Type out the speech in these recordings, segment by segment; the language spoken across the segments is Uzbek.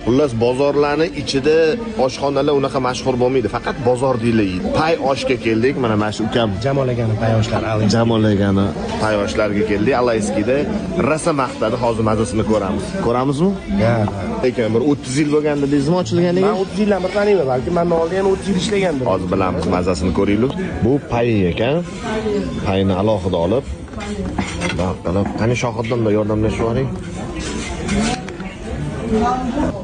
Xullas, bozorlarni ichida oshxonalar unaqa mashhur bo'lmaydi. Faqat bozor deydi. Pay oshga keldik. Mana shu ukam Jamol akani payoshlar Ali. Jamol akani pay oshlarga keldik. Alayskida rosa maqtadi. Hozir mazasini ko'ramiz. Ko'ramizmi? Ya. Lekin bir 30 yil bo'lganda deysizmi ochilganiga? Men 30 yildan bir taniyman, balki mendan oldin ham 30 yil ishlagandir. Hozir bilamiz, mazasini ko'raylik. Bu pay ekan. Payni alohida olib, bundoq qilib, qani Shohiddinda yordamlashib yuboring.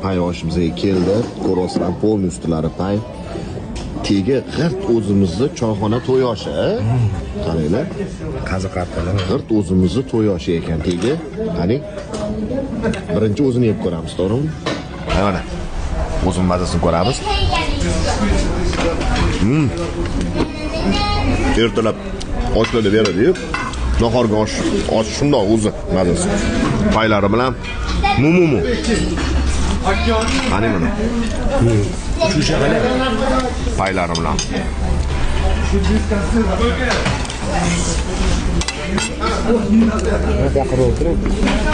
Pay osh bizga keldi. Ko'ryapsizlar, polni ustilari pay. Tegi g'irt o'zimizni choyxona to'y oshi. Qaranglar. Qazi qartalar. G'irt o'zimizni to'y oshi ekan tegi. Qani? Birinchi o'zini yeb ko'ramiz, to'g'rimi? Mana. O'zini mazasini ko'ramiz. Ertalab oshlarda beradi-yu. Nahorgi osh shundoq o'zi mazasi. Paylari bilan mumumu. Qani mana. Paylari bilan.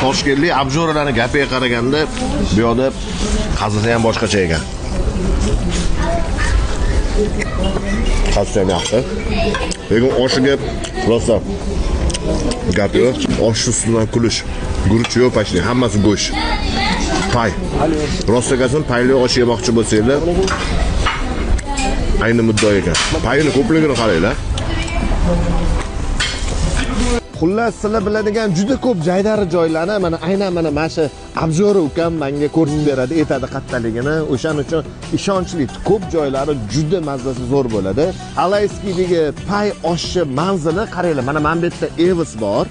Toshkentlik abjoralarning gapiga qaraganda bu yoqda qazisi ham boshqacha ekan. Qazisi ham yaxshi. Lekin oshiga rosa gap yo'q. Osh ustidan kulish. Guruch yo'q почти, hammasi go'sht. Pay. Rostagasin payli osh yemoqchi bo'lsanglar, ayni muddao ekan. Payini ko'pligini qaranglar. Xullas, sizlar biladigan juda ko'p jaydari joylarni mana aynan mana shu Abjora ukam menga ko'rsatib beradi, aytadi qattaligini. O'shaning uchun ishonchli ko'p joylari juda mazasi zo'r bo'ladi. Alayskiydagi pay oshi manzili qaranglar, mana bu yerda Evos bor.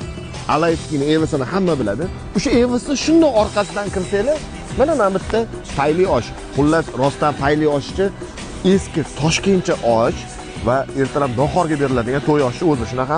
Alayskiyni Evosini hamma biladi. O'sha Evosni shundoq orqasidan kirsanglar, mana bu yerda payli osh. Xullas, rostdan payli oshchi eski Toshkentcha osh va ertalab nahorga beriladigan to'y oshi o'zi shunaqa.